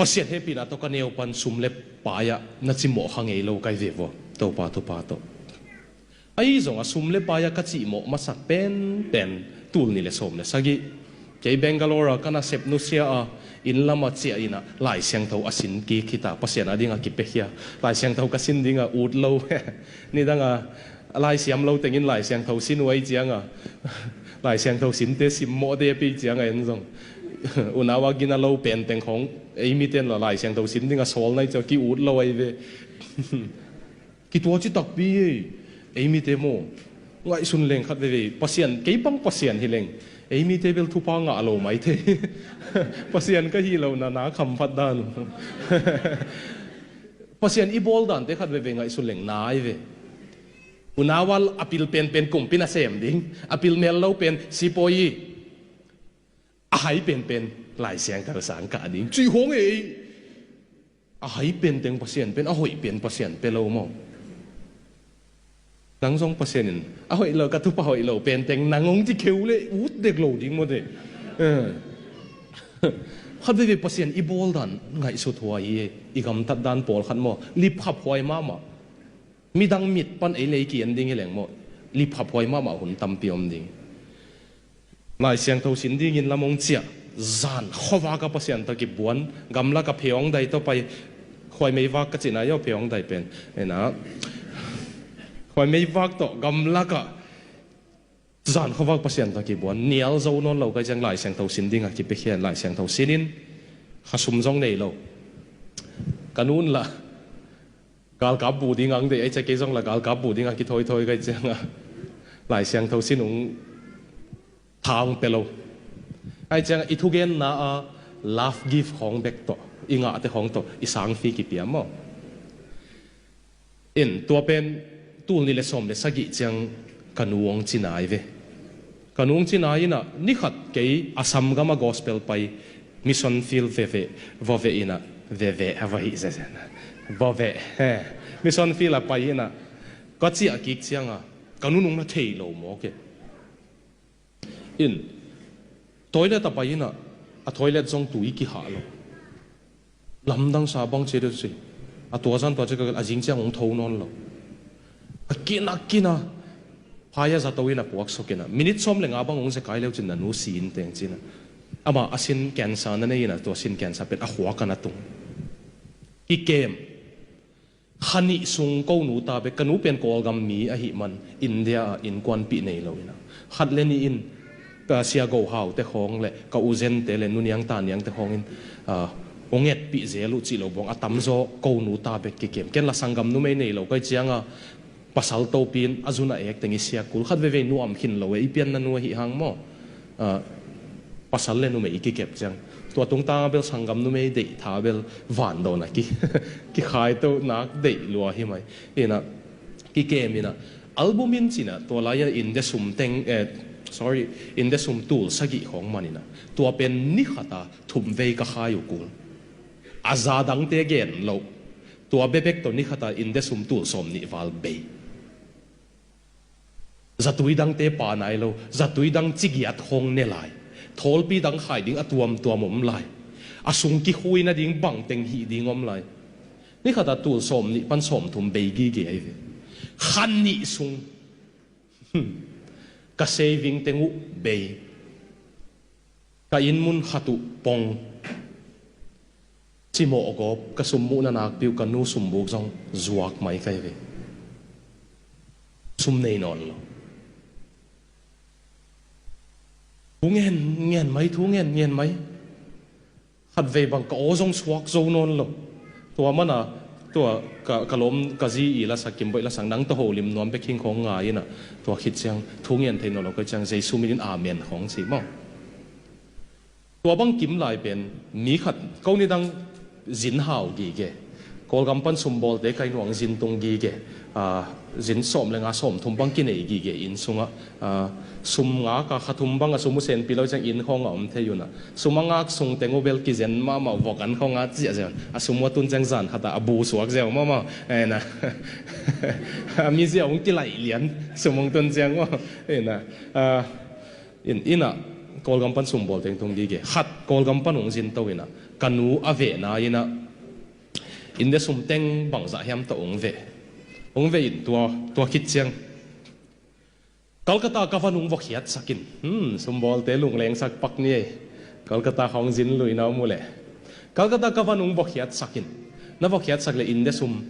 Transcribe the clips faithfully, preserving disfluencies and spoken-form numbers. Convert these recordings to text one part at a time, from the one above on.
Pasian hehpihna tawh ka neu pan sum le pai-ah na cimawh kha ngei lo ka hi ve vua, Topa thupha tawh. Ahi zongah sum le pai-ah ka cimawh masak penpen tul nih le sawm le sagih. Kei Bangalore-ah ka nasep nusia a, inn lamah ciah inah Lai Siangtho a sin kik hi ta, Pasian a dingah kipiakhia. Lai Siangtho ka sin dingah ut lo. Nidangah a Lai Siam lo tengin Lai Siangtho sin uh ahi ciangah, Lai Siangtho sinte simmawh de pi ciangah en zong unau a gina lo penteng khawng ei miten la Lai Siangtho sin dingah sawl nai ciah ki-ut lo ahi ve. Kituaci takpi ei, ei mite maw. Ngaihsun leng khat veivei Pasian, kei bang Pasian hi leng ei mite bel thupha ngah lo mai thei. Pasian ka hi lo na na khamphat dan uh. Pasian i bawl dante khat veivei ngaihsun leng nai ve. Unau a pil penpen kumpi nasem ding, a pil mel lo pen sipawi, a hai penpen Lai Siangtho sang kah ding cih khawng ei. A hai penteng Pasian pen, a hoih pen Pasian pe lo maw. Nang zong Pasian in a hoih lo, ka thupha hoih lo penteng nang hong ci kheu le ut dek lo ding maw te. Eh. Khat veivei Pasian i bawl dan ngaihsut huai hi. I gamtat dan pawlkhat maw, lipkhap huai mahmah. Midang mit pan ei lei ki-en ding hi leng maw, lipkhap huai mahmah hun tampi om ding. Lai Siangtho sin dingin lam hong ciah, zan khuavak a Pasian tawh kibuan, gamlak a pheawng dai tawh pai, khuai meivak ka cihna iaw pheawng dai pen, ena, khuai meivak tawh gamlak a zan khuavak Pasian tawh kibuan, nial zo nawn lo ka hi ciang Lai Siangtho sin dingah kipiakhia in Lai Siangtho sin in, kha sum zong nei lo. Ka nu in lah galkap bu ding ang deih, ei cia kei zong lah galkap bu dingah kithawithawi ka hi ciangah Lai Siangtho sin ung tha hong pia lo. Ahi ciangah i thugenna a love gift khawng bek tawh, i ngahte khawng tawh i sang fee kipia maw. In tua pen tul nih le sawm le sagih ciang ka nu hong ci nai ve. Ka nu hong ci nai inah ni khat kei Assam gam a gospel pai mission field veve, vove inah, veve a va hih zezen. Vove, he. Mission field a pai inah ka ciah kik ciangah ka nu nung na thei lo maw ke. In toilet a pai inah a toilet zong tui kihah lo. Lamdang sa bang cia deuh si. A tua zan tua cia ka a zing ciang hong tho nawn lo. A kin a kin a phai a zato in a puak suk inah minit sawm le nga bang hong zekai leu cin na nu si in teng cinah. Amah a sin cancer na nei inah tua sin cancer pen a khuak a na tung. Kikem. Kha nih sung ko nu ta bek, ka nu pen Kawlgam mi ahih man India ah innkuanpih nei lo inah khat le nih in ka Sia Go Hau te khawng le ka U Zen te le Nu Niang Ta Niang te khawng in, ah, hong etpih zel uh cih lo bawng a tamzaw ko nu ta bek kikem. Ken la sanggam numei nei lo ka hi ciangah pasal topi in a zun a ek teng i siak kul khat veivei nuam khin lo e, i pianna nu ahih hang maw. Ah, pasal le numei i kikep ciang tua tungtang a bel sanggam numei deih tha bel vandawn a ki, kikhai to nak deih lua hi mai. Inah kikem inah album in cinah tua lai-a India sum teng, eh, sorry, India sum tul sagih khawng man inah tua pen ni khat a thum vei ka khai uh kul. A za dangte gen loh tua bebek tawh ni khat a India sum tul sawm nih val bei. Zatui dangte pa nai lo, zatui dang cigiat khawng ne lai. Thawlpi dang khai ding a tuamtuam om lai. A sung kikhui nading bangteng hih ding om lai. Ni khat a tul sawm nih pan sawm thum bei gige ahi ve. Kha nih sung. Hmm. Ka saving teng uh bei. Ka inn mun khat uh pong. Cimawh gawp ka sum muhna nakpi uh ka nu sumbuk zong zuak mai ka hi ve. Sum nei nawn lo. Thu ngen ngen mai, thu ngen ngen mai. Khat vei bang ka aw zong suak zo nawn lo. Tua mana tua ka, ka lawm ka zi i lasak, Kimboih lasak, nang tawh holim nuam bek hing khawng ngai inah tua khit ciang thu ngen thei nawn lo ka hi ciang Jesu min in amen khawng ci maw. Tua bang kim lai pen mi khat ko nidang zin hau gige. Kawlgam pan sumbawlte kai nuang zin tung gige. Ah, zin sawm le nga sawm thum bang kinei gige inn sungah. Ah, sum nga ka kha thum bang a sum uh senpi lo ciang inn khawng a om thei unah. Sum a ngak sung teng uh bel kizen mahmah vok an khawng a ciah ziau. A sum uh a tun ciang zan khat a a bu suak ziau mahmah. Ena. A mi ziau hong kilaih lian. Sum hong tun ciang uh. Ena. Ah, In, inah Kawlgam pan sumbawl teng tung gige. Khat Kawlgam pan hong zin to inah ka nu a vehna in ah, India sum teng bangzah hiam tawh hong veh. Hong veh in tua, tua khit ciang Calcutta ka va nung vokhiatsak in. Hmm, sumbawlte lunglengsak pak ni ei. Calcutta khawng zin luina om uh leh. Calcutta ka va nung vokhiatsak in. Na vokhiatsak leh India sum,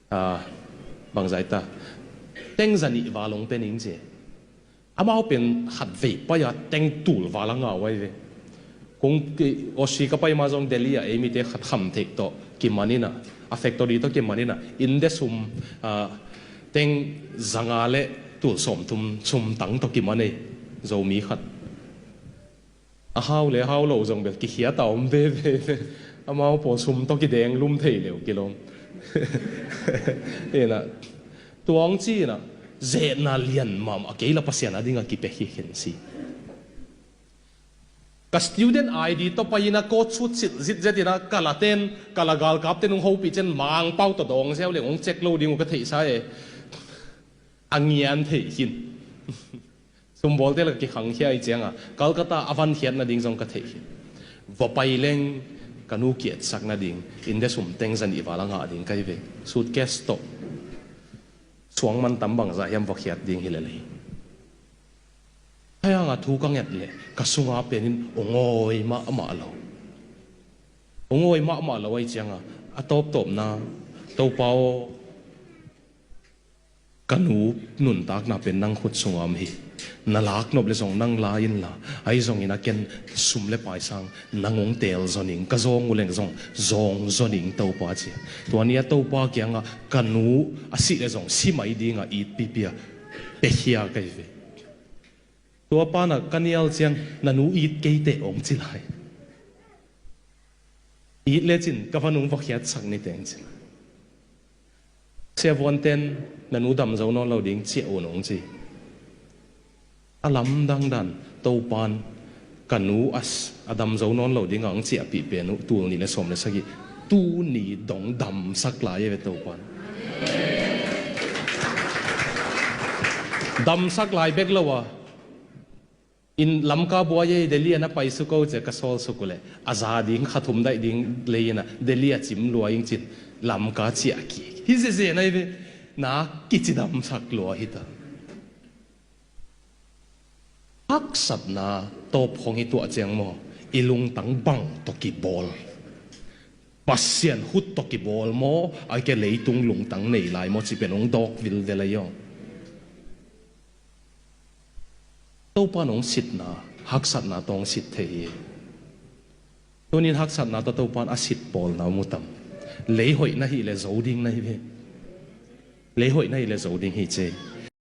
ah, bangzah ta, teng za nih val hong pia ning ci. Amau pen khat vei pai-a teng tul val a ngah uh ahi ve. Kong, Aussie ka pai ma zong Delhi ah ei mite khat kham theih tawh kiman in ah, a factory tawh kiman in ah, India sum, ah, teng za nga le tul sawmthum sum tang tawh kiman ei, Zomi khat. A hau le hau lo zong bel kikhiat a om veve. Amau pawl sum tawh kideng lum thei leu kilawm. Hi in ah, tua hong ci in ah, zetna lian mahmah, a kei la Pasian a ding a kipia hi khin si. Ka student I D tawh pai in ah coat suit silh zitzet in ah, ka la ten, ka la galkapte nung hopih ciang Mangpau tawh dawng ziau leng hong check lo ding uh ka theihsa e. A ngian theih khin. Sumbawlte la kikhangkhia i ciang ah, Calcutta a vankhiat nading zong ka theih khin. Va pai leng ka nu kiatsak nading, India sum teng za nih val a ngah ding ka hi ve. Suitcase tawh. Suang man tam bangzah hiam vokhiat ding hi lel hi. Hih hang a thu ka nget leh, ka sung a pen in hong awi mahmah lo. Hong awi mahmah lo ahih ciang a, a tawptawpna, Topa aw, ka nu nuntakna pen nang khut sung a om hi. Na lak nop leh zong nang la in la, ahi zongin a ken sum le pai sang nang hong teel zaw ning, ka zawng uh leng zong zawng zaw ning Topa ci a. Tua ni a Topa kiang ah ka nu a sih leh zong si mai ding a it pipi a, pia khia ka hi ve. Tua pan ah ka nial ciang, na nu it kei teh hong ci lai. It lecin ka va nung vokhiatsak ni teng ci lai. Siavuanten, na nu dam zo nawn lo ding ciah un hong ci. A lamdang dan, Topan ka nu a s-, a dam zo nawn lo ding a hong ciahpih pen uh, tul nih le sawm le sagih, tuni dong damsak lai e ve Topan. Damsak lai bek lo a, in Lamka buai ei, Delhi ah na pai suk o ci a ka sawl suk uh leh, a za ding kha thum daih ding lei in ah, Delhi ah cim lua ing cin, Lamka ciah kik. Hi zeze na hi ve, na kicidamsak lua hi ta. Haksatna tawp khong i tuah ciang maw, i lungtang bang tawh kibawl? Pasian khut tawh kibawl maw, a ke leitung lungtang nei lai maw, ci pen hong dawk vilvel ahi aw. Topa in hong sitna, haksatna tawh hong sit thei hi. Tunin haksatna tawh Topa in a sit pawlna om uh tam? Lei hoih na hih leh zo ding na hi ve. Lei hoih na hih leh zo ding hi ci.